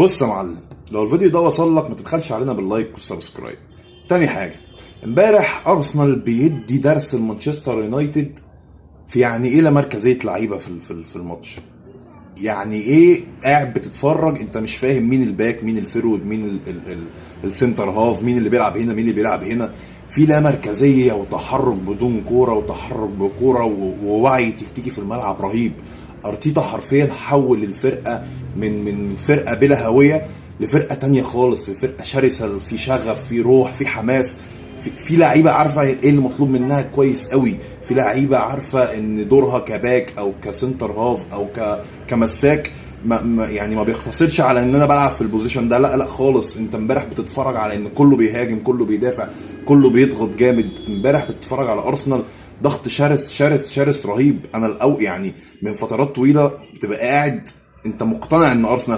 بص يا معلم، لو الفيديو ده وصل لك ما تبخلش علينا بال like وال subscribe. تاني حاجه، امبارح ارسنال بيدي درس لمانشستر يونايتد في يعني ايه لا مركزية لعيبة في الماتش. يعني ايه قاعد بتتفرج انت مش فاهم مين ال back، مين ال forward، مين ال center half، مين اللي بيلعب هنا، مين اللي بيلعب هنا. في لا مركزية وتحرك بدون كورة وتحرك بكوره ووعي تكتيكي في الملعب رهيب. ارتيتا حرفيا حول الفرقة من فرقه بلا هوية لفرقة تانية خالص، لفرقة شرسه، في شغف، في روح، في حماس، في لعيبة عارفه ايه اللي مطلوب منها كويس قوي، في لعيبة عارفه ان دورها ك back او ك center half او كمساك ما يعني ما بيقتصرش على ان انا بلعب في ال position ده، لا لا خالص. انت امبارح بتتفرج على ان كله بيهاجم، كله بيدافع، كله بيضغط جامد. امبارح بتتفرج على ارسنال ضغط شرس شرس شرس رهيب. انا الاول يعني من فترات طويلة بتبقى قاعد انت مقتنع ان ارسنال